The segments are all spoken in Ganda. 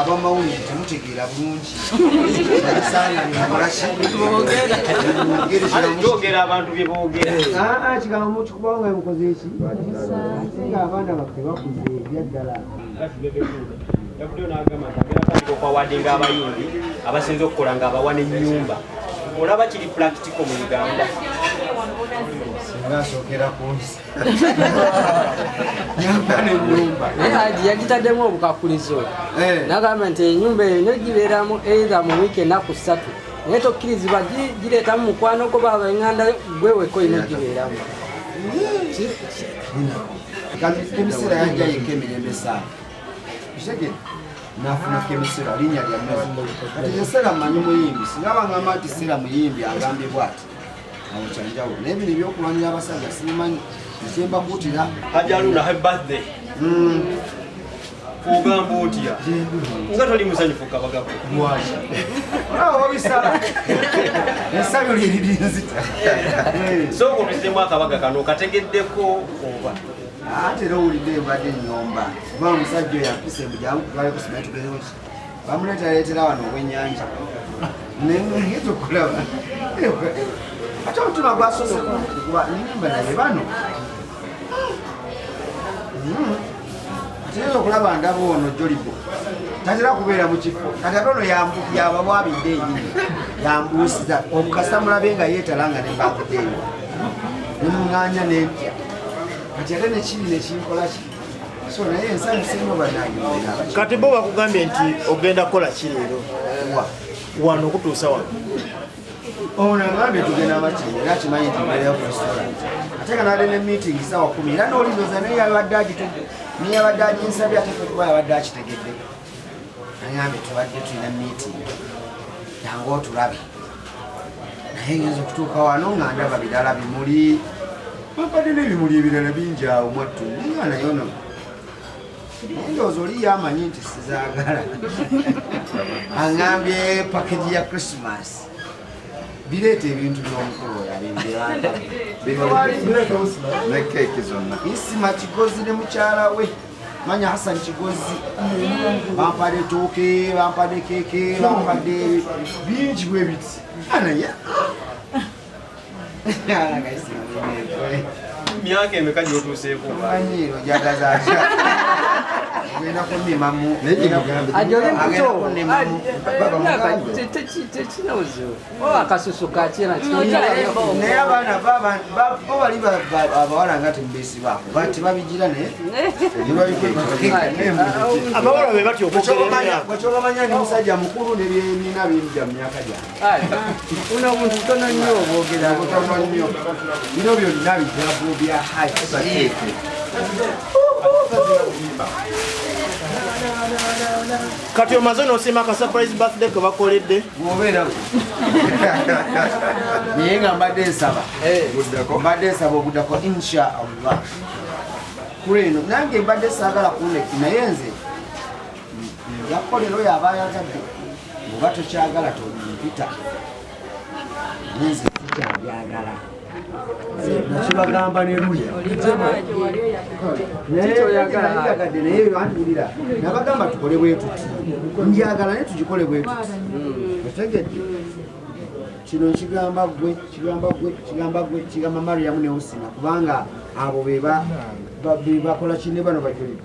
Abamawulire temutegeera bulungi, ebisanga nemukolaki. Twogera abantu bye boogera. Kigambo mukikubawo nga mukoze eki, ate nga abaana baffe bakuze ebyaddala. Yavuddeyo n'agamba nti agenda tandika okwawadinga abayimbi abasinze okukola ng'abawa n'ennyumba. Olaba kiri practical mu Uganda? Singa asookera ku nsi yampa n'ennyumba. Naye Haji yagitaddemu obukakulizo, nagamba nti enyumba eyo negibeeramu either mu wiiki ennaku 3, naye tokkirizibwa gireetamu mukwano gwo baba enganda, gwe wekka olina ogibeeramu. Kati ebiseera yajja yekka emirembe esaawa kitegere nafuna kemisera linnya lya music. Kati nze Sera mmanyi muyimbi, singa bangamba nti Sera muyimbi agambye bwati, awo kyanjawulo, naye bino ebyokulwanira abasajja sibimanyi ekyembakuutira. Haji Haruna, happy birthday. Ogamba otya nga toli musanyufu kabagako? Lwaki olaba wabisala essanyu lyeririnzita? Sooka otuzemu akabaga kano okategeddeko oba? Ate era owulidde mbadde ennyomba kuba omusajja oyo ampisa embu jangu kutwaleko simanyi tugezeko ki, bamuleetaleetera wano obwennyanja nengenda okulaba ate omutima gwasoose kuba nenyumba naye bano. Ate era okulaba ndaba ono Jolibo tatera kubeera mu kifo, kati ate ono yababwabidde enyini yambuusiza okukasa mulabe nga yeetala nga nembakuddeeyo nemuŋŋaanya nempya, kati ate nekiri nekinkola ki, so naye ensanyusa ennyo bannange. Kati bo bakugambye nti ogenda kukola ki leero? Wa? Wano okutuusa wano. Ono agambye tugenda Makindye, era akimanyi nti mbeerayo ku restaurant, ate nga nabadde ne meeting sawa 10, era n'olinoza naye yabadde agitudde, naye yabadde aginsabye, ate fe kuba yabadde akitegedde. Agambye tubadde tulina meeting, jangu otulabe, naye ngenza okutuuka wano nga ndaba birala bimuli, bampadde n'ebimuli ebirala bingi awo mwattu, naye nga naye ono naye ndowooza oli yamanyi nti sizaagala. Aŋambye package ya Christmas, bireeta ebintu by'omukulu oyo abimbirampa. Ne keeki zonna. Isima Kigozi ne mukyala we manya Hassan Kigozi bampadde ettooke, bampadde keeke, bampadde bingi bwe biti anaye. Myaka emeka gyotuuseeko? Manyi ojagaza atya, ogenda kunnimamu. Haji oli Agenda muto. kunnimamu. Tekina buzibu oba akasusu kakina. Naye abaana bo bali abawala nga temubeesibaako tebabigira, naye Abawala be batya okwogera emyaka. bwekyobamanya ndi musajja mukulu nebyemina binja mu myaka gyange. Buno obuntu butono nnyo obwogera. Butono nnyo, bino byonna bigambo bya Haji. Kati omaze n'osiima ka surprise birthday ke bakoledde? Bwobeera naye nga mbadde nsaba, mbadde nsaba oguddako insha Allah kuleno nange mbadde saagala kuneki, naye nze njakukolera oyo aba ayagadde, oba tokyagala tompita, naye nze sikyabyagala, nakibagamba ne luli. Nayeyagadde naye andiwulira nabagamba tukole bwe tuti, njagala naye tugikole bwe tuti, otegedde? Kino nkigamba gwe, kigamba gwe, kigamba gwe, kigamba Mariamu ne Husina, kubanga abo be bakola kine bano bajuli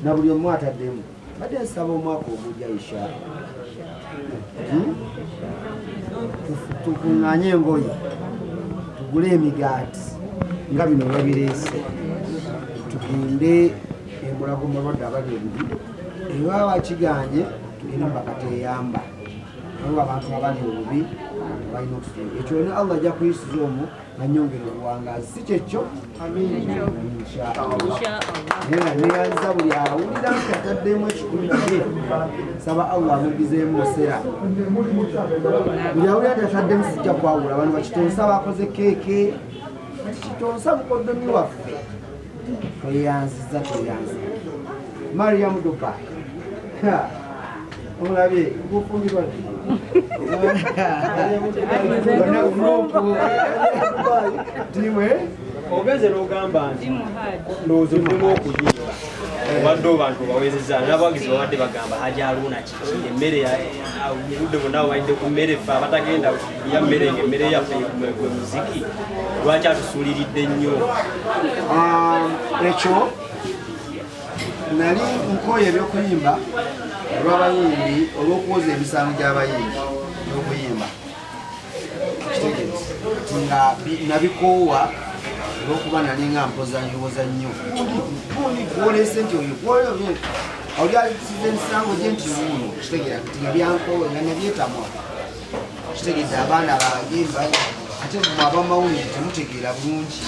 na buli omu ataddemu. Badde nsaba omwaka ogujja isha Tukuŋŋaanye engoye, tugule emigaati nga bino babireese, tugende emulago mu balwadde abali obubi, eba bakiganye tugende mu bakateyamba, waliwo abantu abali obubi balina okututa ekyo ne Allah ajja kuyisiza omwo anyongera obuwangaazi, si kyekyo? Inshaallah. Naye nga neyanza buli awulira nti ataddemu 100 kye, saba Allah amuddizeemu musera. Buli awulira nti ataddemu, sijja kwawula bano bakitonsa bakoze keeke, kati kitonsa mukoddomi waffe, tweyanziza, tweyanziza Mariam Dubai. Ha, omulabye gufumbirwa bonna group timu, eh? Ogenze n'ogamba nti ndowooza oddemu okuyimba. Obadde abantu obawezezza n'abawagizi babadde bagamba Haji Haruna kiki emmere obudde bwonna bubalidde ku mmere, ffe abatagenda kulya mmere ng'emmere yaffe gwe muziki, lwaki atusuuliridde nnyo? Ekyo nali nkooye ebyokuyimba olw'abayimbi, olw'okwoza emisango gy'abayimbi n'okuyimba, kitegeeza kati nga nabikoowa olw'okuba nali nga mpoza nnyo gundi gwolese nti oyo oli alisiza emisango gye nti wuuno, kitegeera kati nga byankoowa nga nabyetamwa, kitegeeza abaana bange ate mwe abamawulire temutegeera bulungi,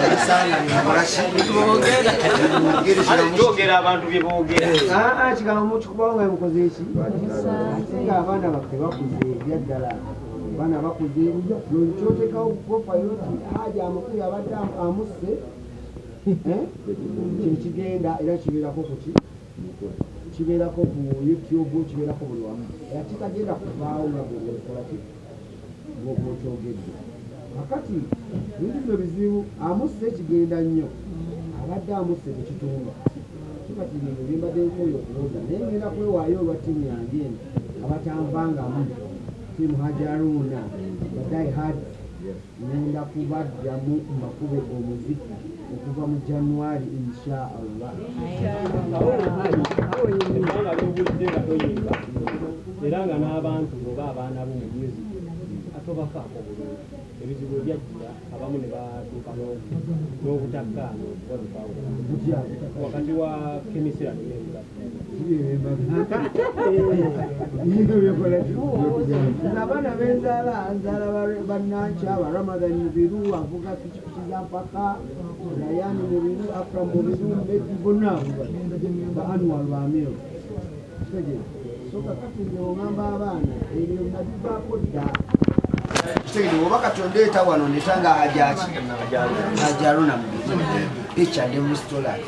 nabisanga nemukolaki. Twogera abantu bye boogera. Kigambo mukikubawo nga mukoze eki, ate nga abaana baffe bakuze ebyaddala, abaana bakuze, kyoteekawo profile nti Haji amakulu abadde amusse kyekigenda era kibeerako kuki, kibeerako ku YouTube, kibeerako buli wamu, era kitagenda kuvaawo nga gweokolaki gwokyogedde. Kakati bintu bino bizibu, amusse kigenda nnyo, abadde amusse tekitumba. Kati bino byembadde nkooye okuwoza, naye ngenda kwewaayo olwa ttiimu yange eno abatanvangamu, ttiimu Haji Haruna, ba die hard, ngenda kubaddamu mbakube omuziki okuva mu January, insha Allah. Ebbanga lyobulidde nga toyimba era nga n'abantu oba abaana bo mu music atobafaako bulungi, ebizibu ebyajjira abamu ne batuuka n'obutakkaano okubalukawo wakati wa Kemisera ne Nze abaana benzaala nzaala bannanca ba Ramadan Mubiru avuga pikipiki za mpaka, Rayani Mubiru, Akram Mubiru, Medi, bonna ba Anwar Bamiro, kitegeera. So kakati nze oŋŋamba abaana ebyo nabivaako dda, kitegeera. Oba katondeeta wano ndeta nga Hajaki Haji Haruna Mubiru H&M restaurant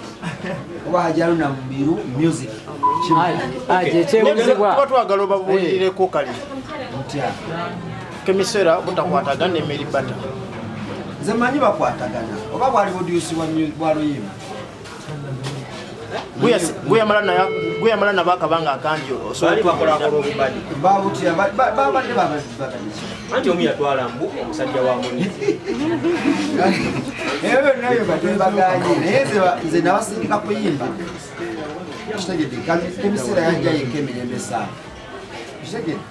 oba Haji Haruna Mubiru music. Tuba twagala obabuulireko kale ntya kemisera butakwatagana ne Mary Bata. Nze manyi bakwatagana oba bwali budyusi bwa luyimba. Gwe yamala nabo akabanga akangi. Baali bakolakola obubadi. Babutya babadde babadde. Anti omu yatwala mbu omusajja wa muni. Ebyo byonna byo batebaganye, naye nze nabasindika kuyimba, kitegedde. Kemisera yajja yekka emirembe esaawa, kitegedde,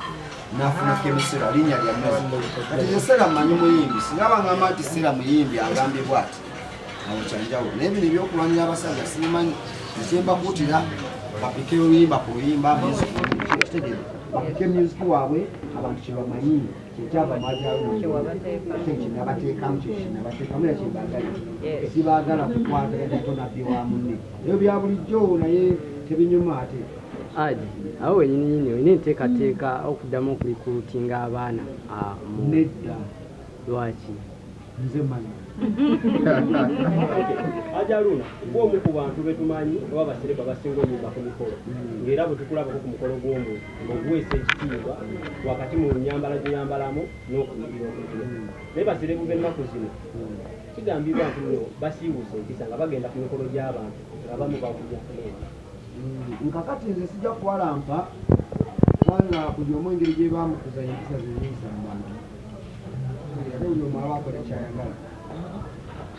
nafuna Kemisera linnya lya music. Kati nze Sera mmanyi muyimbi, singa bangamba nti Sera muyimbi agambye bwati, awo kyanjawulo. Naye bino ebyokulwanira abasajja sibimanyi. Ekyembakuutira, bapike oluyimba ku luyimba music, kitegedde, bapike music waabwe abantu kyebamanyi, kyekyava mwajalo kyenabateekamu, kyenabateekamu era kyembagala. Sibaagala kukwatagana tonabbi wa munne, ebyo bya bulijjo naye tebinyuma ate. Haji, awo wenyini nyini olina enteekateeka okuddamu okurecruitinga abaana Nedda. Lwaki? Nze manyi. Haji Haruna, gwomu ku bantu betumanyi oba basereba basinga oyimba ku mikolo, ng'era bwe tukulabako ku mukolo gw'omuntu ng'oguweesa ekitiibwa wakati mu nyambala gyoyambalamu n'okunyirira okutya, naye baserebu b'ennaku zino kigambibwa nti nno basiiwuusa empisa nga bagenda ku mikolo gy'abantu nga bamu bavuga nenda. Nkakati nze sijja kuwalampa kubanga buli omu engeri gye bamukuza empisa zeziyisa mu bantu, ate buli omu aba akola kyayagala.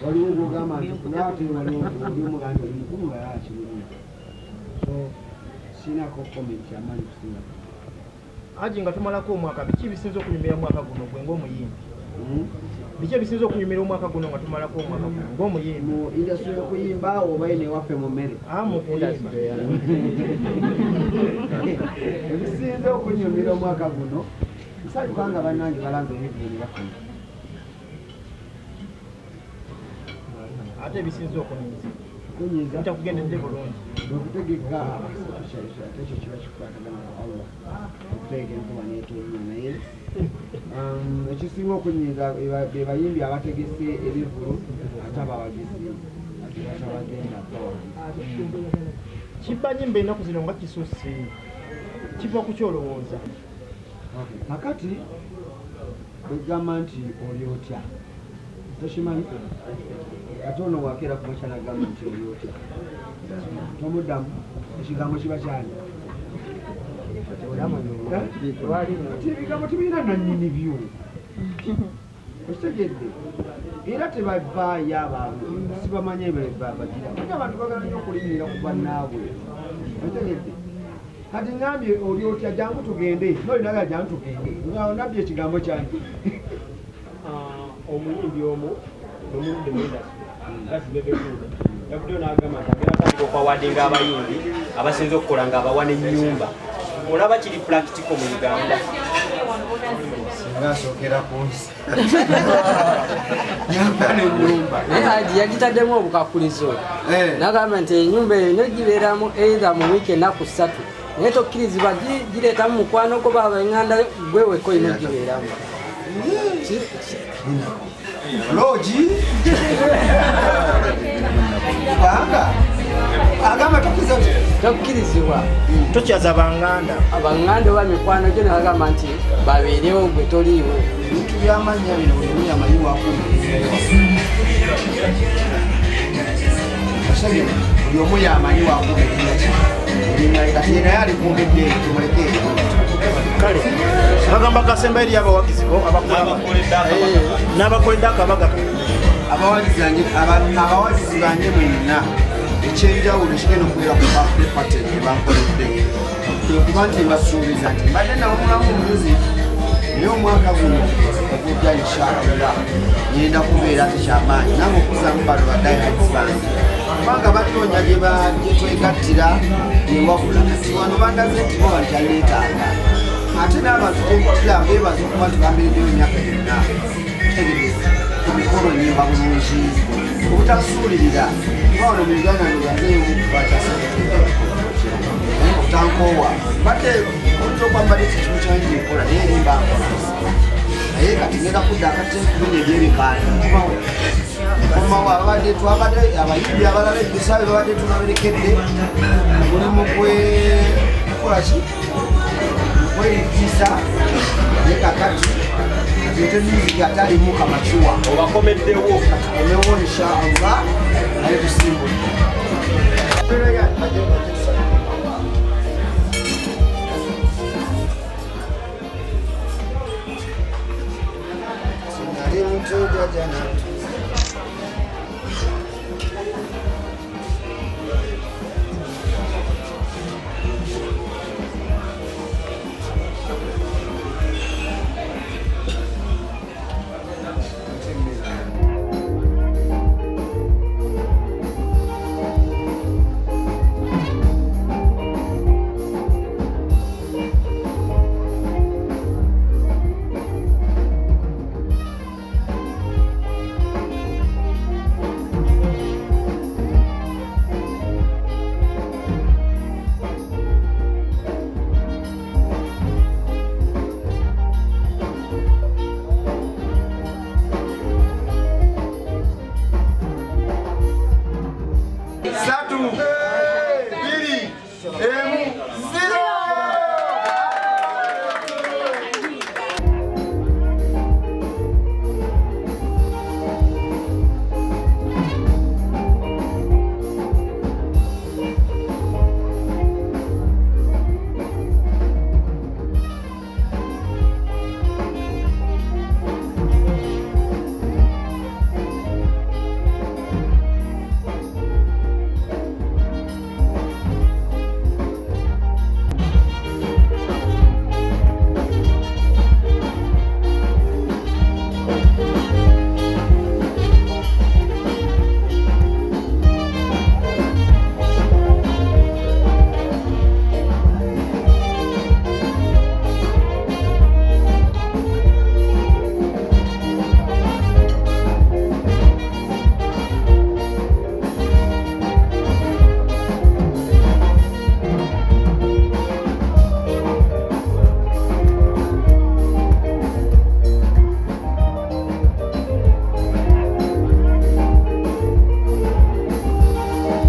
Waliwo gwogamba nti kula, ate waliwo oli omugamba nti oli mukulu nga yakirungi, so sinako comment amaanyi kusinga. Haji, nga tumalako omwaka, biki ebisinza okunyumira mwaka guno gwe ng'omuyimbi? Biki ebisinza okunyumira omwaka guno nga tumalako omwaka guno ng'omuyimbi? Mu industry y'okuyimba oba eno ewaffe mu mmere? Ah, mu kuyimba. Ebisinza okunyumira omwaka guno, nsanyuka nga bannange balanze ebivvulu ne bafuna. Ate ebisinza okunyiza? Kunyiza? Bitakugendedde bulungi. Bwekutegeka ate ekyo kiba kikwatagana ku Allah okutegeka enkuba n'etonnya, naye ekisinga okunyiza be bayimbi abategese ebivvulu ate abawagizi batabagenda bawagizi. Kibba nyimba ennaku zino nga kisusse, kiva ku kyolowooza? Kakati bwegamba nti oli otya? Tokimanyi? Ate ono wakeera ku makya nagamba nti oli otya, tomuddamu ekigambo kiba kyani? Ati ebigambo tebirina nannyini byo, okitegedde? Era tebavaayo abantu sibamanye bagira manyi abantu bagala nnyo okulinyira ku bannaabwe, okitegedde? Kati ngambye oli otya, jangu tugende, nolinaga jangu tugende, nga nabbye ekigambo kyange. Omuyimbi omu nomuludde mu industry that's Bebe Cool yavuddeyo n'agamba nti agenda tandika okwawadinga abayimbi abasinze okukola ng'abawa n'ennyumba. Olaba kiri practical mu Uganda? Singa asookera ku nsi nyamba n'ennyumba. Naye Haji yagitaddemu obukakulizo, nagamba nti ennyumba eyo negibeeramu either mu wiiki ennaku 3, naye tokkirizibwa gireetamu mukwano gwo baba enganda gwe wekka olina ogibeeramu. Loogi kubanga agamba tokkiriza tokkirizibwa tokyaza banganda abanganda oba mikwano gyo, nebagamba nti babeerewo gwe toliiwo. Ebintu by'amannya bino buli omu yamanyi wakuuma, buli omu yamanyi wakuuma erinnya ki erinnya. Kati ye naye alikuumidde, tumuleke. Kale bagamba kasemba eri abawagizi bo abakulaba n'abakoledde akabaga. Abawagizi bange mwenna, ekyenjawulo ekigenda okubeera ku birthday party gye bankoledde kwe kuba nti mbasuubiza nti mbadde nawumulamu music, naye omwaka guno ogujja inshallah ngenda kubeera tekyamaanyi nange okuzaamu bano ba diehards bange, kubanga banoonya gye twegattira newabula. Kati wano bandaze nti bo bankyanneetaaga, ate n'abantu gyempitira mbeebaza okuba nti bambereddeyo emyaka gyonna. Tegereza ku mikolo nyimba bulungi obutasuulirira, kuba wano mu Uganda ndoganzeyo obutankoowa. Mbadde oyinza okuba mbadde kikimu kyange nkola, naye erimba nkola, naye kati ngenda kudda akati kubina ebyebikaani komawo. Abadde twabadde abayimbi abalala ebisaawe babadde tubaberekedde mulimu gwe kukola ki kwerigisa, naye kakati ate music atalimu kamacuwa. Obakomeddewo. Katukomewo inshallah, naye tusimbudde. Sinali muto jajja.